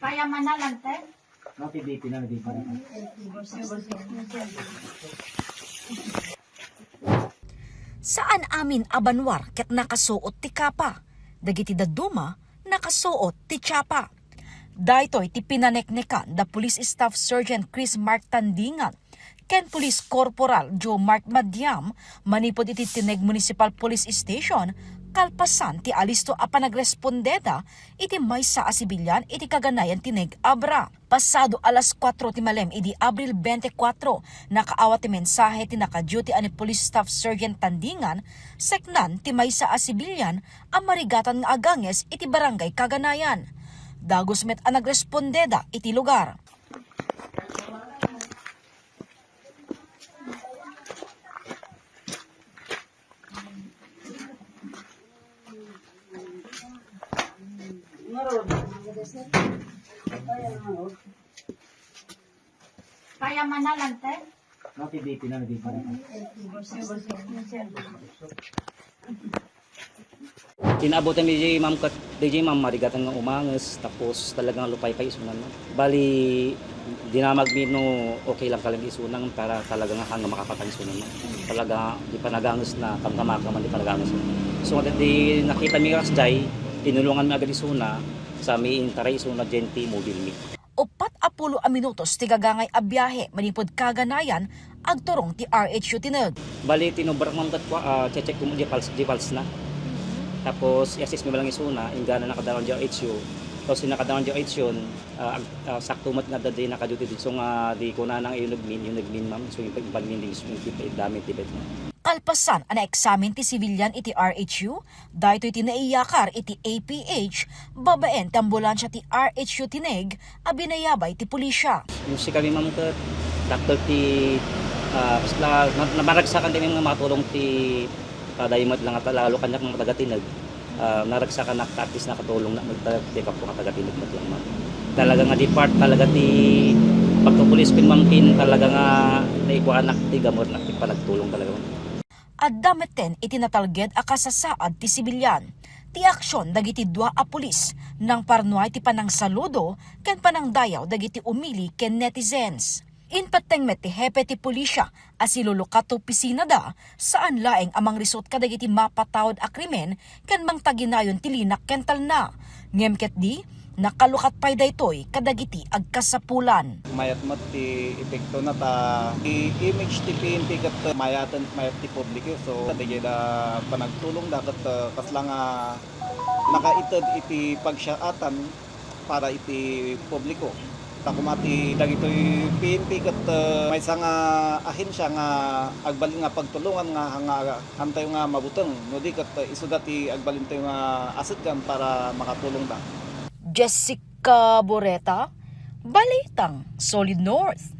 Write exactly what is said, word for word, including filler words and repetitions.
Kaya manalan, te? Saan amin a banwar ket nakasuot ti kapa. Dagiti dadduma, nakasuot ti tiapa. Daytoy ti pinaneknekan da Police Staff Sergeant Chris Mark Tandingan ken Police Corporal Joe Mark Madiam manipud iti Tineg Municipal Police Station kalpasan ti alisto a panagrespondeda iti maysa a sibilian iti kaganayan ti Tineg Abra. Pasado alas kuatro ti malem idi Abril twenty-four, nakaawat ti mensahe ti naka-duty a ni Police Staff Sergeant Tandingan, seknan ti maysa a sibilian a marigatan nga aganges iti Barangay Kaganayan. Dagus met a nagrespondeda iti lugar. Kaya manalan, te? Kinabutan mi di, ma'am, ket di, ma'am, marigatan nga umanges, tapos talagang lupaypay isunan, ma'am. Bali, dinamag mi no okay lang ka lang isunan para talaga nga hanggang makapatang isunan, ma'am. Talaga, di panaganges na, kamkamaka man di panaganges. So, di nakita mi ras jay, tinulungan mi agad isuna, sa mi intaray isuna, Gen P, mobil mi. Uppat a pulo a minutos ti gagangay a biahe manipud Kaganayan agturong ti R H U Tineg. Bali, tinubrak, ma'am, ket kua, ah, check ko mo di pulse, di pulse na. Tapos, i-assess mi lang isuna, inggana nakadaan di R H U. Tapos, nakadaan di R H U, ah, ag-, ah, sakto met nga adda di naka-duty dito nga di kunana nga iyuneg min, iyuneg min, ma'am. So, impan min din, so, impan damage, di ba? Kalpasan a naeksamen ti sibilyan iti R H U, daytoy ti naiyakar iti A P H babaen ti ambulansia ti R H U Tineg a binayabay ti pulisya. Yung si kami, ma'am, ket dakkel ti, ah, kasla-, na-, namaragsakan ti nga makatulong ti, ah, daymet lang at lalo kaniak nga taga-Tineg. Ah, naragsakan ak ta at least nakatulong na magta-, take up ko nga taga-Tineg met lang, ma'am. Talaga nga di part talaga ti pagkapulis ken, ma'am, ken talaga nga naikuanak ti gamur na ti panagtulong talaga, ma'am. Adda metten iti natalged a kasasaad ti sibilyan. Ti aksyon dagiti dua a pulis nangparnuay ti panangsaludo ken panangdayaw dagiti umili ken netizens. Impetteng met ti hepe ti pulisya a si Lolo Kato Pisinada, saan laeng a mangrisot kadagiti mapataud a krimen ken mangtaginayon ti linak ken talna. Ngem ketdi, nakalukat pay daytoy kadagiti agkasapulan. Mayat met ti epektona ta ti image ti P N P ket mayaten, mayat ti publiko. So, dagiti da panagtulongda ket, uh, kasla nga nakaited iti pagsiaatan para iti publiko. Ta koma ti dagitoy P N P ket, uh, maysa nga ahensya nga agbalin nga pagtulongan nga, nga hantayo nga mabuteng, no di ket isuda ti agbalintayo nga asetgan para makatulongda. Jessica Boreta, Balitang Solid North.